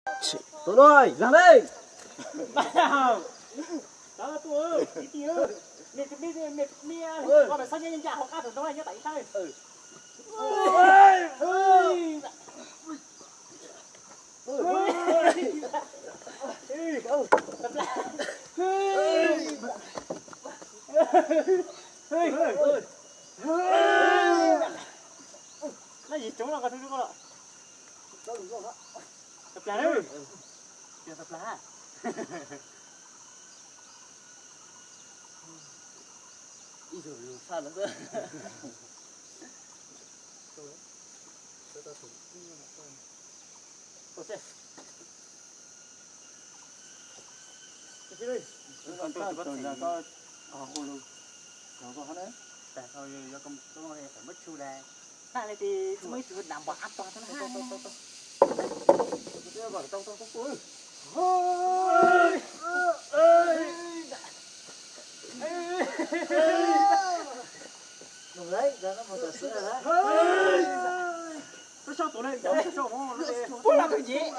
Tus no, zag ne. Mej, mej, mej, mej, koj mas xob nyob nyob nca hauv qab tus no nyob tas ib sab. Noj yim tsoov no koj tub koj los. Tawg plag lawm. Tawg plag. Ib zaug lug sab lawm xwb. Muab tshub lawm, tag li ti muab ib tug dam npog ab tog tau na. Puab lam tug nyiv.